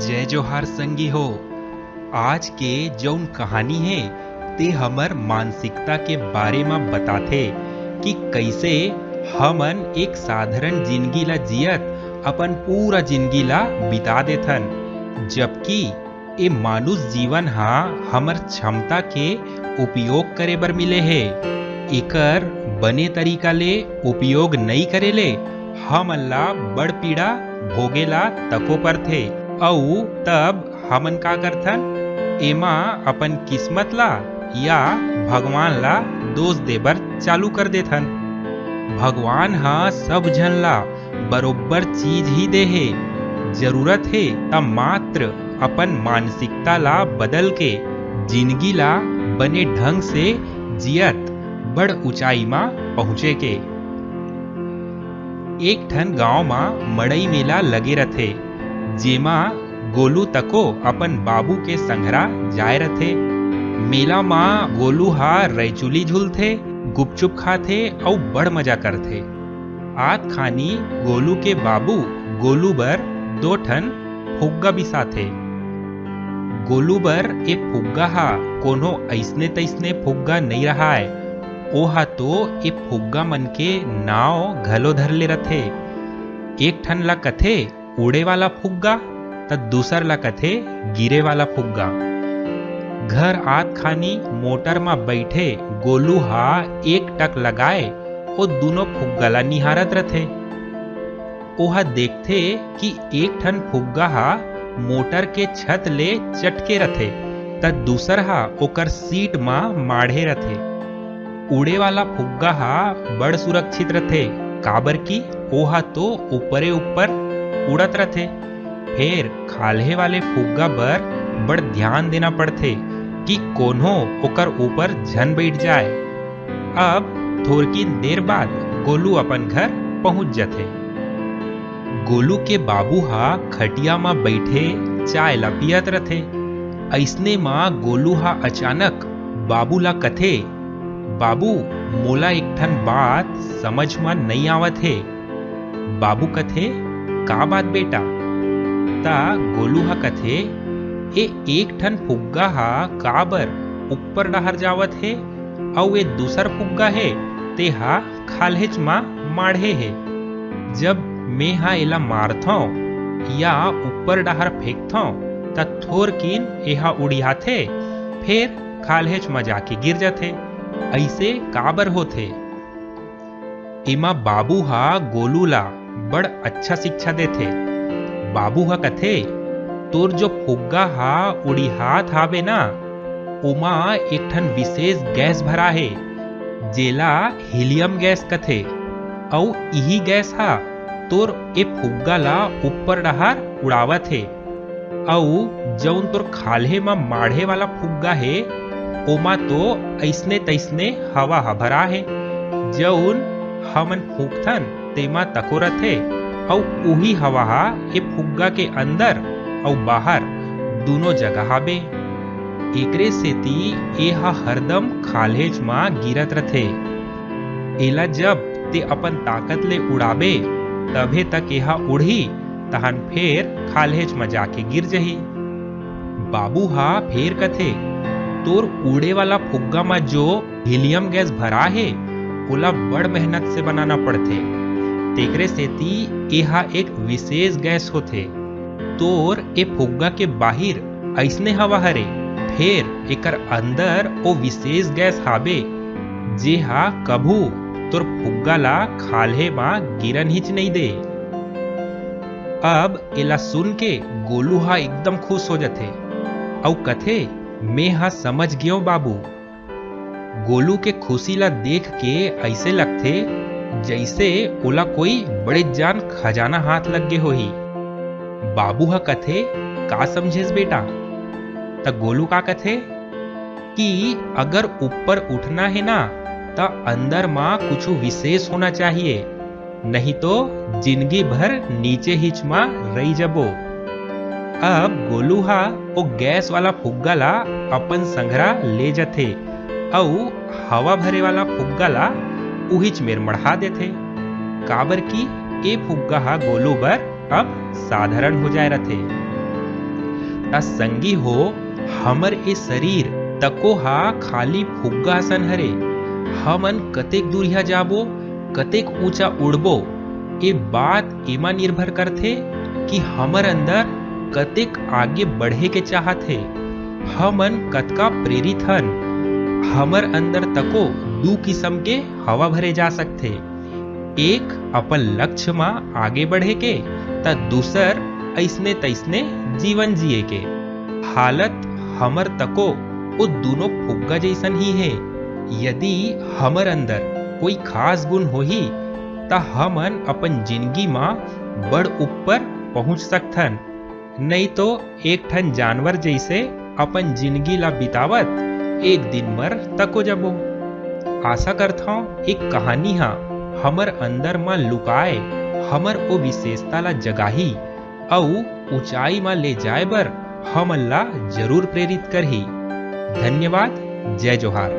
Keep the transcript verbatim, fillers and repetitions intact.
जय जोहार संगी हो। आज के जौन कहानी हे, ते हमर मानसिकता के बारे म बताथे कि कइसे हमन एक साधारण जिनगी ला जियत अपन पूरा जिनगी ला बिता देथन, जबकि ए मानुष जीवन ह हमर क्षमता के उपयोग करे बर मिले हे। एकर बने तरीका ले उपयोग नइ करे ले हमन ला बड़ पीड़ा भोगे ला तको परथे, अऊ तब हमन का करथन? एमा अपन किस्मत ला या भगवान ला दोष देबर चालू कर देथन। भगवान ह सब झन ला बरोबर चीज ही दे हे। जरूरत हे त मात्र अपन मानसिकता ला बदल के जिनगी ला बने ढंग से जियत बड़ ऊंचाई मा पहुंचे के। एक ठन गांव मा मड़ई मेला लगे रथे, जेमा गोलू तको अपन बाबू के संघरा जाय रथे। मेला मा गोलू हा रैचुली झूलथे, गुपचुप खाथे अउ बड़ मजा करथे। आत खानी गोलू के बाबू गोलू बर दो ठन फुग्गा बिसाथे। गोलू बर ए फुग्गा हा कोनो अइसने तइसने फुग्गा नइ रहाय, ओहा तो ए फुग्गा मन के नाव घलो धर ले रथे। एक ठन ला कथे उड़े वाला फुग्गा, त दूसर ला कथे गिरे वाला फुग्गा। घर आत खानी मोटर म बइठे गोलू हा एक टक लगाए ओ दूनों फुग्गा ला निहारत रथे। ओहा देखथे कि एक ठन फुग्गा हा मोटर के छत ले चटके रथे, त दूसर हा ओकर सीट म माढ़े रथे। उड़े वाला फुग्गा हा बड़ सुरक्षित रथे, काबर कि ओहा तो ऊपरे ऊपर उड़त रथे। फेर खाल्हे वाले फुग्गा बर बड़ ध्यान देना पड़थे कि कोनो ओकर ऊपर झन बइठ जाय। अब थोरकिन देर बाद गोलू अपन घर पहुंच जथे। गोलू के बाबू हा खटिया म बइठे चाय ला पियत रथे। अइसने म गोलू हा अचानक बाबू ला कथे, "बाबू, मोला एक ठन बात समझ म नइ आवत हे।" बाबू कथे, "का बात बेटा?" त गोलू हा कथे, "ए एक ठन फुग्गा हा काबर ऊपर डहार जावत हे, अउ ए दूसर फुग्गा हे, ते हा खाल्हेच म माढ़े हे। जब मेंहा एला मारथंव या ऊपर डहार फेंकथंव, त थोरकिन एहा उड़ियाथे, फेर खाल्हेच म जाके गिर जाथे। अइसे काबर होथे?" एमा बाबू ह गोलू ला बड़ अच्छा शिक्षा देथे। बाबू ह कथे, "तोर जो फुग्गा ह उड़िहात हावे ना, ओमा एक ठन विशेष गैस भरा हे, जेला हीलियम गैस कथे, अउ इही गैस ह तोर ए फुग्गा ला ऊपर डहार उड़ावत हे।" अउ जउन तोर खाल्हे म माढ़े वाला फुग्गा हे, ओमा तो अइसने तइसने हवा ह भरा हे। जउन हमन फूंकथन, तेमा तको रथे, अउ उही हवा ह ए फुग्गा के अंदर अउ बाहर दूनों जगह हाबे। एकरे सेती ए ह हरदम खाल्हेच म गिरत रथे। एला जब ते अपन ताकत ले उड़ाबे, तभे तक ए ह उड़ही, तहन फेर खाल्हेच म जाके गिर जही। बाबू ह फेर कथे, "तोर उड़े वाला फुग्गा म जो हीलियम गैस भरा हे, ओला बड़ मेहनत से बनाना पड़थे, तेकरे सेती ए ह एक विशेष गैस होथे। तोर ए फुग्गा के बाहिर अइसने हवा हरे, फेर एकर अंदर ओ विशेष गैस हाबे, जे ह कभू तोर फुग्गा ला खाल्हे म गिरन हिच नइ दे।" अब एला सुन के गोलू ह एकदम खुश हो जथे अउ कथे, "मेंह समझ गेंव बाबू।" गोलू के खुशी ला देख के अइसे लगथे, जइसे ओला कोई बड़े जान खजाना हाथ लग गे होही। बाबू ह कथे, "का समझेस बेटा?" त गोलू का कथे कि अगर ऊपर उठना हे ना, त अंदर म कुछु विशेष होना चाहिए, नहीं तो जिनगी भर नीचे हिच म रहि जबो। अब गोलू ह ओ गैस वाला फुग्गा ला अपन संघरा ले जथे अउ हवा भरे वाला फुग्गा ला उहिच मेर मढ़ा देथे, काबर कि ए फुग्गा ह गोलू बर अब साधारण हो जाय रथे। त संगी हो, हमर ए शरीर तको हा खाली फुग्गा असन हरे। हमन कतेक दूरिहा जाबो, कतेक ऊंचा उड़बो, ए बात एमा निर्भर करथे कि हमर अंदर कतेक आगे बढ़े के चाहत हे, हमन कतका प्रेरित हन। हमर अंदर तको दू किसम के हवा भरे जा सकथे, एक अपन लक्ष्य म आगे बढ़े के, त दूसर अइसने तइसने जीवन जिए के। हालत हमर तको ओ दूनों फुग्गा जइसन ही हे। यदि हमर अंदर कोई खास गुण होही, त हमन अपन जिनगी म बड़ ऊपर पहुंच सकथन। नई तो एक ठन जानवर जइसे अपन जिनगी ला बितावत एक दिन मर तको जबो। आशा करथंव एक कहानी हा हमर अंदर म लुकाए हमर ओ विशेषता ला जगाही अउ ऊंचाई म ले जाए बर हमन ला जरूर प्रेरित करही। धन्यवाद। जय जोहार।